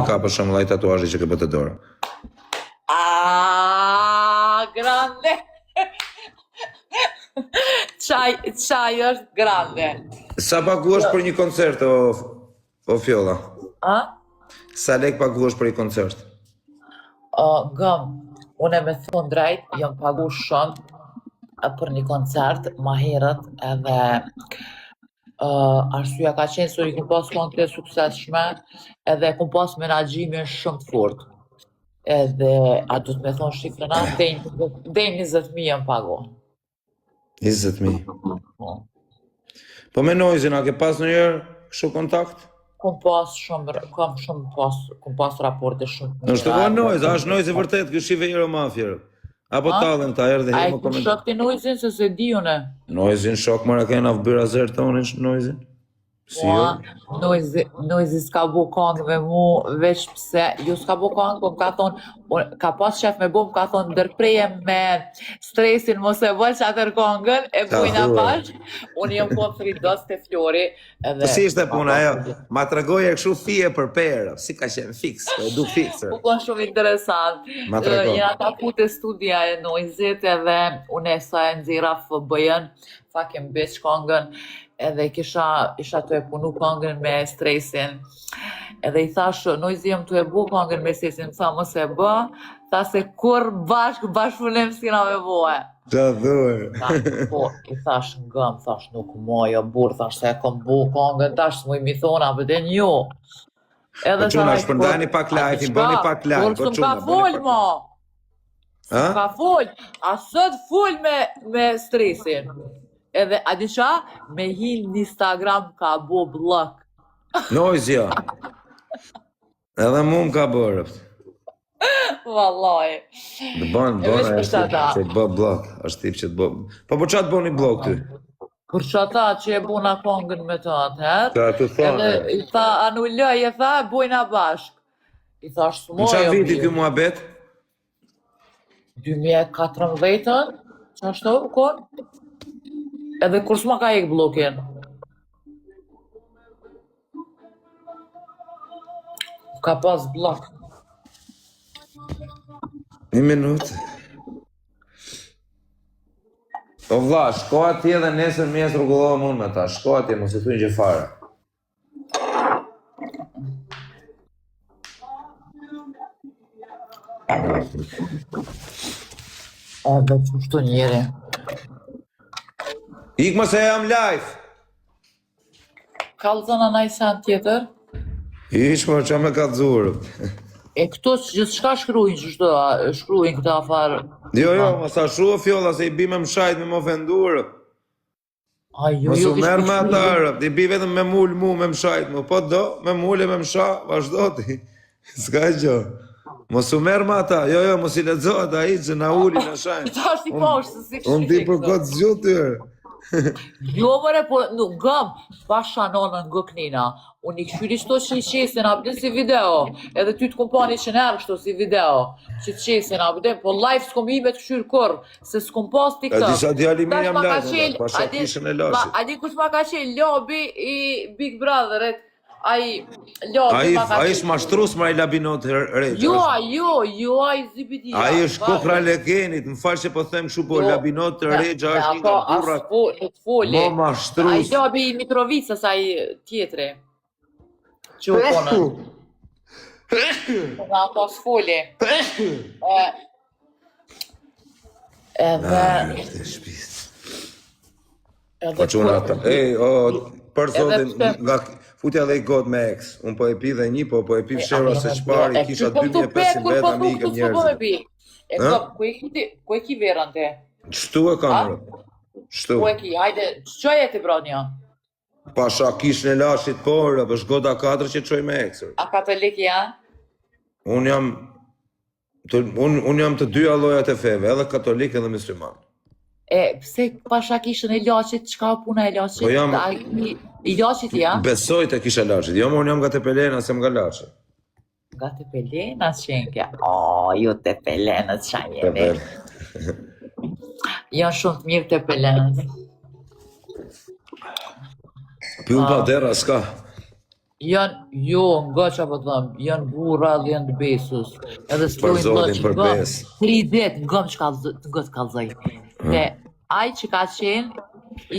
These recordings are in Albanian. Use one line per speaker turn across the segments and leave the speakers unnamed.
ka për shembull ai tatuazhi që ke bërë te dora.
A, grande. Qaj, qaj është grande.
Sa paguhesh për një koncert o o Fjolla?
A?
Sa lek paguhesh për një koncert?
O, gëm, unë me thonë drejt, jam pagu shumë për një koncert ma herët edhe uh, arsyeja ka qenë se i kum pas kongë të suksesshme edhe kum pas menaxhimin shumë të fort. Edhe, a do të me thonë shifrën a, deri deri 20.000 jam pagu.
20.000.
Po.
Po me Noizin, a ke pas ndonjëherë kështu kontakt?
Kum pas shumë, kam shumë pas, kum pas raporte shumë të
Është
mira.
po Noiz, a është Noizi vërtet, ky shive Hero Mafia. Apo
A?
tallen këta erdhi
A
herë
e
më
ku
koment.
shok ti Noizin se se di unë.
Noizin shok mora kena byrazer tonin Noizin. Si jo?
Mua, Noizi, Noizi s'ka bo kangë me mu, veç pse, jo s'ka bo kangë, po më ka thonë, unë- ka pas qef me bo, më ka thonë, ndërpreje me stresin, mos e bë qatër kangën, e
Ta
bujna
thua.
bashk, unë jam po fridos te Flori, edhe...
Po si ishte
ma
puna
pas
ajo? Ma tregoje kështu fije për perë, si ka qenë fiks, po e du fiks.
U kon shumë interesant.
Ma trego.
Jena taku te studia e Noizit edhe unë e sa e nxira FB-ën, fucking bitch kongën, edhe kisha isha tu e punu kongën me stresin. Edhe i thash, Noizi jam tu e bu kongën me stresin, më tha mos e bë, tha se kur bashk bashkëpunim s'kena me boe.
Qa thue?
Tha, po, i thash ngëm, thash nuk moj, o burr, thash se e kom bu kongën, tash s'muj mi thona, për dhe një. Edhe
Po çuna,
tha,
shpërndani pak
a
live-in,
diçka,
bëni pak live,
Kur
po
s'm
çuna,
ka
bëni
fol
pak
mo,
Ha?
ka fol, a sot fol me, me stresin. Edhe, a di qa, me hi në Instagram ka bo block.
Noizi jo. Edhe mu më ka bërë.
Vallaj.
Të bën,
E
bën,
veç për
është tip
ata.
që të bë block, është tip që të bë. Po po ç'a të bëni block ty?
Për që ata që e bona kongën me të atëherë,
Ta të thonë.
edhe i tha anuloj, e tha, e bojna bashk. I thash,
Në
s'moj,
çfarë
o
viti
mirë.
ky muhabet?
2014-ën, që ashtu, u kon? Edhe kur s'ma ka hek bllokin. Ka pas bllok.
Një minutë. O vlla, shko atje dhe nesër mjes rregullohem unë me ta. Shko atje, mos i thuj gjë fare.
Edhe qështu njeri.
Ik më se jam live.
Kallzona naj sen tjetër?
Ish më që me kallzur.
E këto që gjithçka shkruajnë qështu, a, shkruajnë këto afar.
Jo, jo, mos ta shkruaj fjolla se i bi me mshajt me më ofendur.
Ai jo,
Mos
jo,
u
kish
merr me
po
ata,
shkruajnë.
rëp, ti bi vetëm me mul mu, me mshajt mu, po do, me mul e me msha, vazhdo ti. S'ka gjë. Mos u merr me ata, jo, jo, mos i lexo ata ai që na uli na shajnë.
Tash i poshtë, se si
Unë di për gotë zgjuar ty.
Jo, mëre, po, nuk gëm, pasha nonën ngë knina. Unë i këshyri qëto që i qesin, a bëdin si video, edhe ty të kumpani që nërë kështu si video, që të qesin, a bëdin, po live s'kom i me të këshyr kur, se s'kom pas
A
TikTok.
disa djali mirë
Tash
jam
ma ka
live,
qel,
unë, pasha
a di-
kishën e
Ma,
lashit.
a di kush ma ka qel lobi i Big Brotherit, ai lobi
Ai
ma ka
ai
qel.
është mashtrus më ai Labinot Rexha.
Jo,
është-
ai, jo, jo, ai zibidia.
Ai është
Va-
kokra lekenit, më fal që po them kështu, po
Jo,
Labinot
me-
Rexha
me
është një nga
ato as
burrat
fo, nuk foli.
më
Ai
mashtrus.
lobi i Mitrovicës, ai tjetri. Që u konën. Po nga ato s'foli. E, edhe
Ah, është e shtëpisë.
edhe
Po çuna ata. Ej, o, për
Edhe
zotin,
pse-
nga futja dhe i got me ex. Un po e pi dhe një, po po e pi fshehura se çfarë i kisha
E, po këtu pe,
2500
kur po
veta
thu
më
këtu
ikën
s'po po me
njerëzit.
pi. E
Ë?
kop, ku e ki ti, ku e ki verën ti?
Çtu e kam
A?
rë. Çtu.
Ku e ki? Hajde, çoje ti bronja.
Pasha kishën e lashit po, rë, është goda 4 që çoj me eksër.
A katolik janë?
Un jam të, un un jam të dyja llojet e feve, edhe katolik edhe musliman.
E, pse pasha kishën e Laçit, çka puna e Laçit?
Po jam-
A, i, i Laçit ja?
Besoj te kisha Laçit. Jo, më unë jam nga Tepelena, se nga Laçi.
Nga Tepelena qenke. O, ju Tepelenët qa jeni.
Tepel.
Janë shumë të mirë Tepelenët.
Pyll pa
Ah.
derra s'ka.
Janë, jo, nga që po të them, janë burra dhe janë të besës. Edhe
Për
s'lojnë
zotin,
lloq,
për
ngëm,
besë.
tri ditë ngëm që kallzoj, ngë të kallzoj. Dhe ai që ka qenë,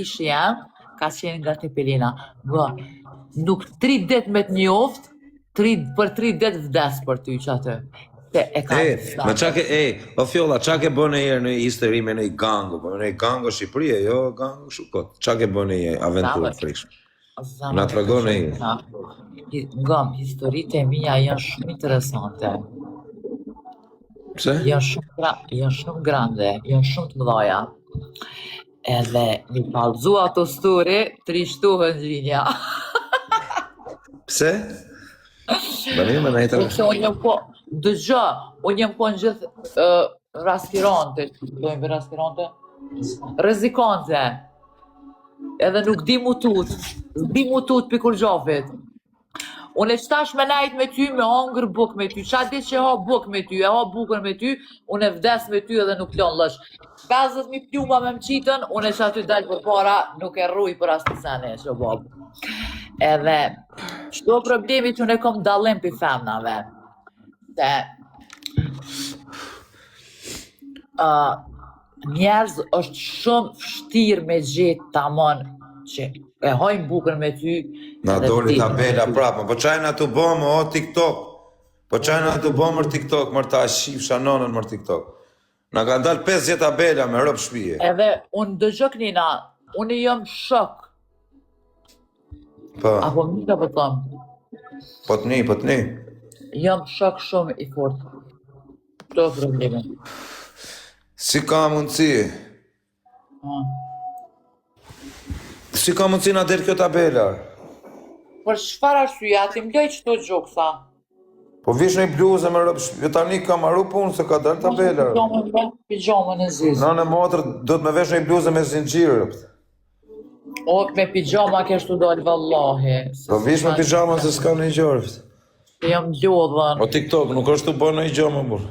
ishi jam, ka qenë nga Tepelena. Ngë, nuk tri ditë me të njoft, tri, për tri ditë vdes për ty që aty. Se e ka
E, ma qa ke, e, o Fjolla, qa ke bën në herë në histori me në i gango, po në i gango Shqipërie, jo gango kështu kot. Qa ke bën në një aventurë
Zamër.
frikshme?
Zemër,
Na tregon
e
e
Hi- Ngëm, historitë e mia janë shumë interesante.
Pse?
Janë shumë gra, janë shumë grande, janë shumë të mëdha. Edhe mi kallzu ato story, trishtohen gjinja.
Pse? Ba mirë, më na i
Po
trego.
se unë jam po, dëgjo, unë jam konë gjithë uh, raspirante, dojmë për raspirante? Rrezikante. Edhe nuk di mu tut, di mu tut për kur gjofit. Unë e qëtash me nejt me ty, me hongër buk me ty, qa di që ha buk me ty, e ha bukën me ty, unë e vdes me ty edhe nuk lon lësh. 50.000 pluma me më qitën, unë e që aty dalë për para, nuk e rruj për asë të sene, që bob. Edhe, qëto problemi që unë e kom dallim për femnave, se uh, njerëz është shumë vështirë me gjetë tamon që e hajnë bukën me ty
Na
edhe
doli
vdesin
tabela
me ty.
prapë, po çajna tu bë më o TikTok. Po çajna tu bë mër TikTok, mër ta shifsha nonën mër TikTok. Na kanë dalë 50 tabela me rob shtëpie.
Edhe unë dëgjoj knina, unë jam shok,
Po,
apo mika po thom,
po të ni, po të ni.
jam shok shumë i fortë. Këto probleme.
Si ka mundësi?
Ah.
Si ka mundësi na del kjo tabela?
Për çfarë arsye aty më lej çto gjoksa?
Po vish në një bluzë me rob shtëpie, tani ka marru punë se ka dalë tabela.
Pijamën me pijamën e zezë.
Nënë motër do të më vesh në një bluzë me zinxhir.
O me pijama kesh të dalë vallahi. Se
Po vish me
s'ka-
pijama se s'ka ndonjë gjë.
Se jam lodhën.
O TikTok nuk është të bën ndonjë gjë më burr.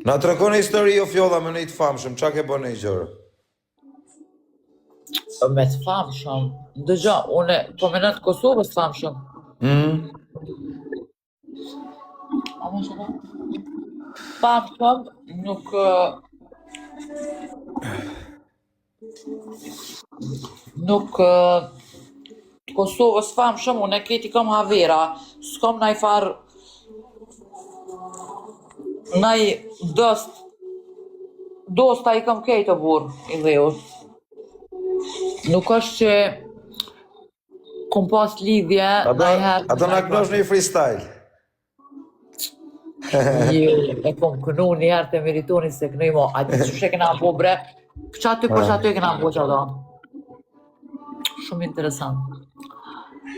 Na tregon një histori o Fjolla me një të famshëm, çka ke bën ndonjë gjë?
Me të famshëm. Dëgjo, unë po me të Kosovës të famshëm.
Mm.
A më shumë? Famshëm nuk ë, nuk ë, të Kosovës famshëm, unë e keti kam havera, s'kam naj farë naj dost dosta i kam kejt o burr i dheut. Nuk është që kom pas lidhje
A do,
najherë
a do na kënosh një freestyle?
Jo, e kom kënu një herë të meritoni se kënoj mo. A di qysh e kena bo bre? Qa aty për që aty e kena bo që ato? Shumë interesant.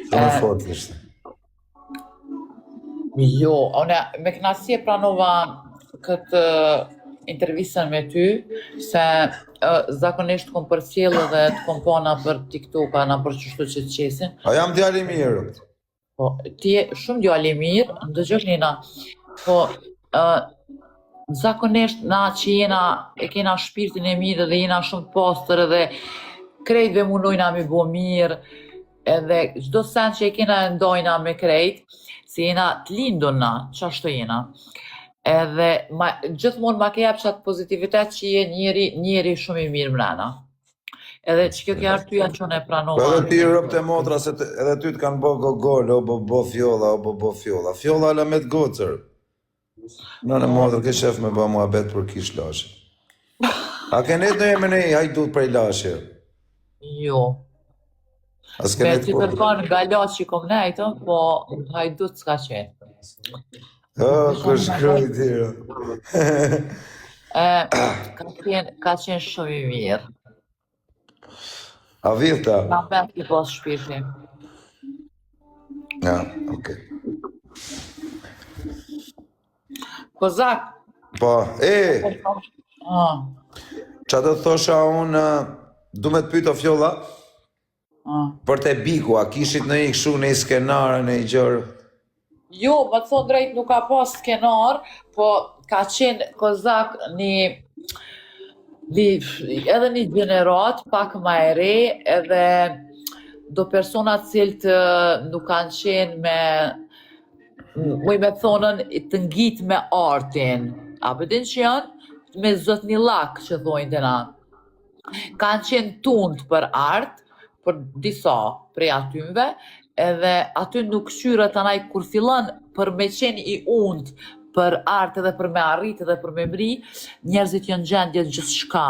Shumë e fort ishte.
Jo, unë me knaqësi e pranova këtë intervistën me ty, se uh, zakonisht kom përcjell edhe të kom pa na për TikTok-a, na për qështu që të qesin.
A jam djalë i mirë?
Po, ti je shumë djalë i mirë, ndëgjosh Nina, po uh, zakonisht na që jena, e kena shpirtin e mirë dhe jena shumë të pastër edhe krejtve munojna mi bo mirë, edhe çdo sen që e kena e ndojna me krejt, se jena të lindun na, qashtu jena. Edhe ma, gjithmonë ma ke jap qatë pozitivitet që je njeri, njeri shumë i mirë mrena. Edhe që kjo ke arsyeja që unë e
Po
pranova.
edhe ti robt e motra se të, edhe ty të kanë bë gogol, o bo bo fjolla, o bo bo fjolla. Fjolla alamet gocër. Nënë motër ke shef me bë muhabet për kish lashi. A ke net ndonjë me ne hajdut prej lashi?
Jo.
A s'ke
Me
net
që
kur?
kërkon nga Laçi kom nejtën, po hajdut s'ka qenë.
O, ku shkruaj ti? ro?
E, ka qenë, ka qenë shumë i mirë.
A vidhta?
Ka mbet i pas shpirti.
Ja, okej.
Po Zak,
Po, e,
ah,
qa do thosha unë, du me të pyet o fjolla,
ah.
për te biku, a kishit në i kështu në i skenare, në i gjërë?
Jo, më të thonë drejt nuk ka pas skenar, po ka qenë Kozak një, një edhe një gjenerat pak ma e re, edhe. do persona të cilët nuk kanë qenë me, muj me thonën, të ngit me artin. A po din që janë? Me zotnillak që thojnë te na. Kanë qenë tund për art, për disa prej atynve, edhe aty nuk kqyret anaj kur fillon për me qenë i unt për art edhe për me arrit edhe për me mri, njerëzit janë gjendje gjithçka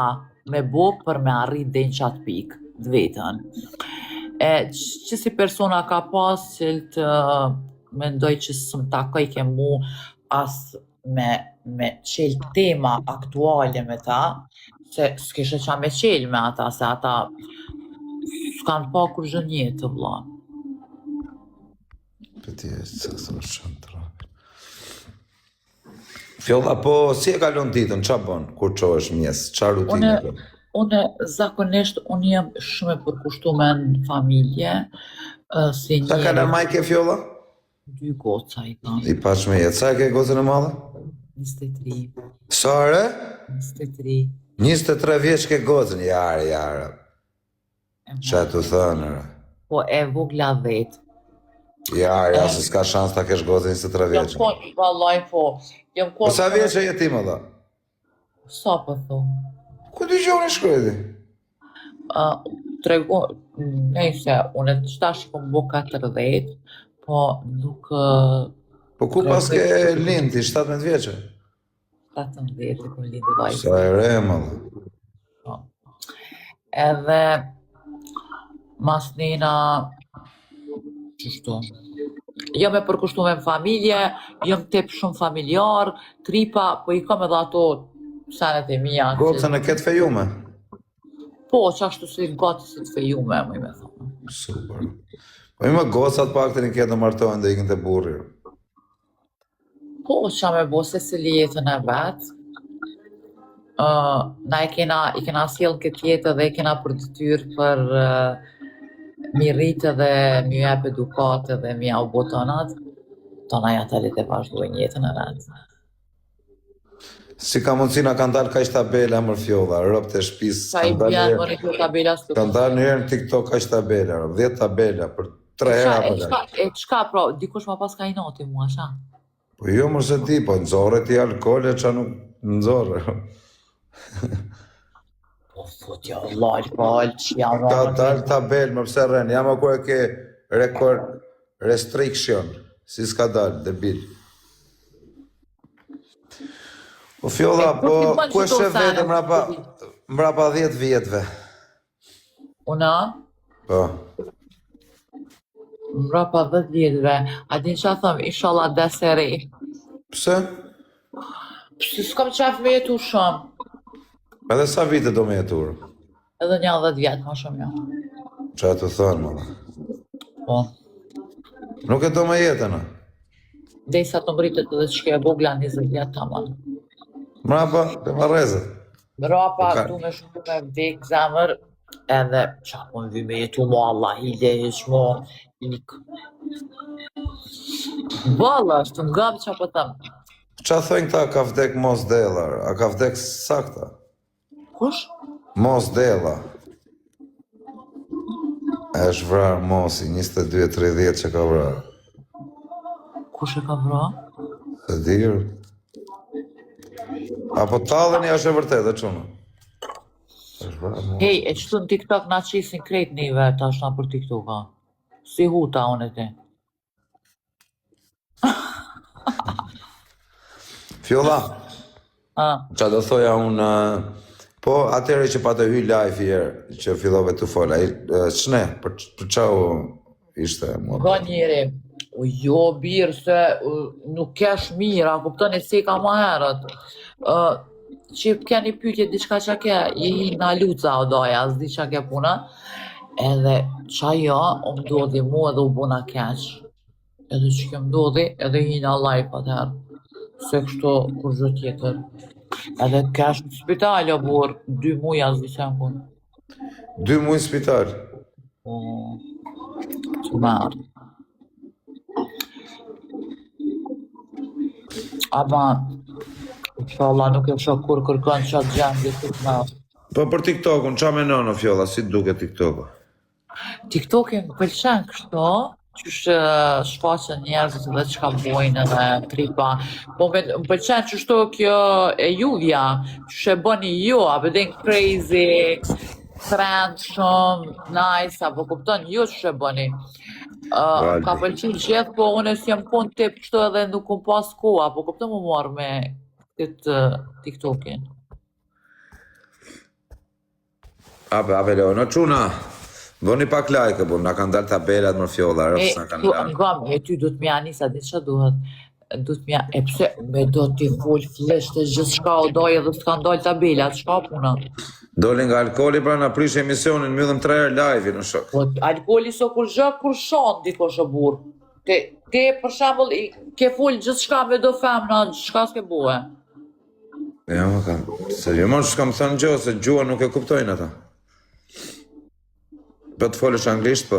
me bo për me arrit deri në qatë pikë të vetën. E që si persona ka pas cilët mendoj që s'më takojke mu as me me qel tema aktuale me ta, se s'kishe qa me qel me ata, se ata s'kan pa kurgjë n'jetë, vlla.
Për ti e sa së në shënë të rapi. Fjolla, po si e kalon ditën, qa bën, kur çohesh n'mëngjes, qa rutine
Unë,
ke?
unë zakonisht unë jam shumë e përkushtume në familje, ë, si
Sa
njeri,
kalamaj ke Fjolla?
dy goca i kam,
I paç me jetë, sa e ke gocën e madhe?
23,
Sa re?
23,
23 vjeç ke gocën, jare, jare.
e
Qa
madhe.
të thënë, re?
Po e vogla 10.
Jare,
E,
ja, se s'ka shans ta kesh gocën 23
jam
vjeç.
kon, vallaj po, jam
Po
kon
sa
shumë,
vjeç e je ti më dha?
sa po thu?
Ku dëgjoni shkreti?
Uh, trego, nejse, unë tash i kom bo 40, po nuk uh,
Po ku pas
tregoj
ke lind ti, 17 vjeçe?
17 e kom lindë vajzën.
Sa e re, më dha.
Po. Edhe mas nena qështu. Jam e përkushtume në familje, jam tip shumë familjar, tripa, po i kam edhe ato senet e mia që
Gocën e ke të fejume.
po qashtu si gati si të fejume, muj me thonë.
Super. Po ima gocat pak të një ketë martohen dhe ikin te burri.
Po, qa me bo secili jetën e vet, uh, na e kena, i kena sjell këtë jetë dhe e kena për detyrë për uh, mi rritë dhe mi jep edukatë dhe mi jau bo tonat, tona ja të e vazhdojnë jetën e vet.
Si ka mundësi na kanë dalë kaq tabela mër Fjolla, robt e shtëpisë
Sa i
kanë dalë
bjen
herë,
më në kjo tabela s'të
kanë dalë një herë në TikTok kaq tabela, rob, 10 tabela për
E
3
qa,
herë
e
apo
çka,
lajm.
e çka, pra, dikush ma pas ka inati mua, sha?
Po jo mos e di, po nxorre ti alkool e ça nuk nxorre.
Po, futja, Allah, alkohol, që jam
Ka
më
dalë tabel, më pse rren, jam ku e ke record restriction, si s'ka dalë, debil. Po
E
Fjolla,
kur
po
ti bën
ku e
qëto
shef
sene,
veten mbrapa mbrapa 10 vjetëve?
Una,
Po.
mbrapa 10 vjetëve, a din qa thëm, inshallah des e re.
Pse?
Pse s'kam qef me jetu shumë,
Edhe sa vite do me jetur?
edhe një 10 vjetë, ma shumë jo.
Qa të thënë, më dha?
Po.
Nuk e do me jetën, a?
Desa të mritet edhe që ke e vogla 20 vjetë tamam.
Mrapa, të marrezët. Po
Mrapa,
ka,
du me shku me vdek zemër, edhe qa po më vi me jetu mo, Allah, hile, hiq mo, ik. Valla, është ngam qa po them.
qa thojnë këta ka vdek Mos Della, a ka vdek sakta?
Kush?
Mos Della, është vrarë Mosi, 22 e 30 që ka vrarë.
Kush e ka vra?
Se dirë. Apo talleni është e vërtetë, e çuna. Është vrarë Mosi.
Hej, e qëtu në TikTok na qisin krejt neve tash na për TikTok, a? Si huta unë e ti.
Fjolla,
A,
qa do thoja unë, po atëherë që pa të hy live i herë, që fillove të fol, ai e, ç'ne, për për qa u ishte
nga
muhabeti?
njeri, u jo birë se u, nuk kesh mirë, a kupton e si ka ma herët. Ë, që ke një pyetje diçka që ke, je hi na luca o doja, s'di qa ke puna. Edhe qa jo, u ndodhi mu edhe u bona keq. Edhe që kjo ndodhi, edhe hi na live atëherë. Se kështu kur gjë tjetër. Edhe kesh në spital o burr, dy muaj as di se jam kun.
Dy muaj në spital.
Po, të marrë. Ama, inshallah nuk e shoh kur kërkon qatë gjendje të të marrë.
Po për TikTokun, qa menon o Fjolla, si të duket TikToku?
TikTokin më pëlqen kështu, qysh eh, shfaqen njerëzit dhe çka bojnë edhe tripa. Po më, më pëlqen qështu kjo e juvja, qysh e bëni ju, a po din crazy, trend shumë, nice, apo kupton ju qysh e bëni. Uh, ka
Valdi.
pëlqy gjithë, po unë s'jam kon tip kështu edhe nuk kom pas koha, po kupton mu marrë me këtë eh, TikTokin.
Ape, ape, Leono, çuna. Bëni pak like, po na kanë dalë tabelat më fjolla,
E,
rëf s'na kanë
tu,
lënë.
ngam, e ty du të mja nisa, di që duhet, du të mja, e pse, me do t'i fol flesh të gjithë shka o doje dhe s'kan dalë tabelat, shka puna.
Doli nga alkooli pra na prish emisionin, mbyllëm tre herë live-in, o shok.
Po, alkooli so kur gjë, kur shon dikush o burr. Te, te për shembull, i ke fol gjithë shka me do femna, gjithçka s'ke bue.
Jo, kam, se jo më s'kam thënë gjë, se gjuhën nuk e kuptojnë ata. Po të folësh anglisht, po.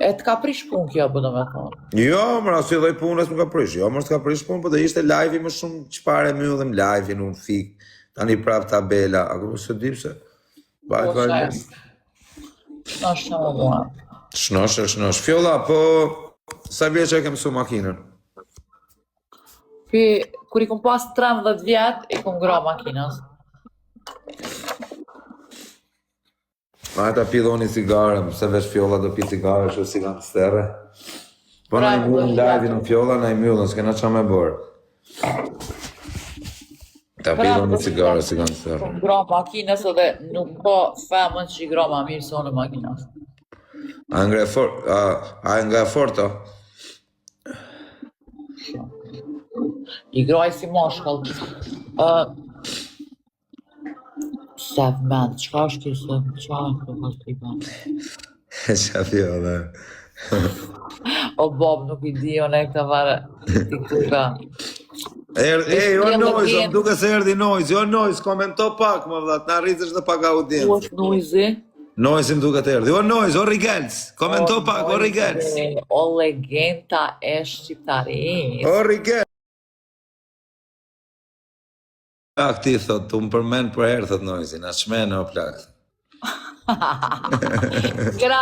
E të ka prish punë kjo, po do me thonë.
Jo, më asnjë lloj pune s'më ka prish. Jo, më s'ka prish punë, po do ishte live-i më shumë çfarë e mbyllëm live-in, unë fik. Tani prap tabela, a kupton se di pse. Vaj,
Po,
vaj.
qa Shnosh në më mua.
Shnosh, shnosh. Fjolla, po sa vjeç e ke mësu makinën?
Pi, kur i kom pas 13 vjet, i kom gra makinës.
Ma ta pi dhoni cigare, se veç fjolla do pi cigare, kështu si gangsterre. Po na i mbyllën live-in në fjolla, na i mbyllën, s'kena ça me bërë. Ta pi dhoni cigare si gangsterre.
Kom gra makinës edhe nuk ka femën që i gra ma mirë se unë makinës.
A nga e fort, a, a nga e fort, a?
I graj si mashkall. Uh, Sev man, çka është kjo sev? Çka është kjo tripa?
Qa fjolla?
O Bob, nuk i di unë e këta fare TikToka.
Er, ej, o
Veç
Noiz,
një
më duke se erdhi Noiz, o Noiz, komento pak, më vëlla, të na rritësh dhe pak
Ku
audiencë.
është Noizi?
Noizi më duket erdhi. O Noiz, o Rigels, komento pak, o Rigels.
Noizi, O legenda e shqiptarisë.
O Rigels. Plak ti thot, tu më përmend për herë thot Noizi, na çmen o plak.
Gra.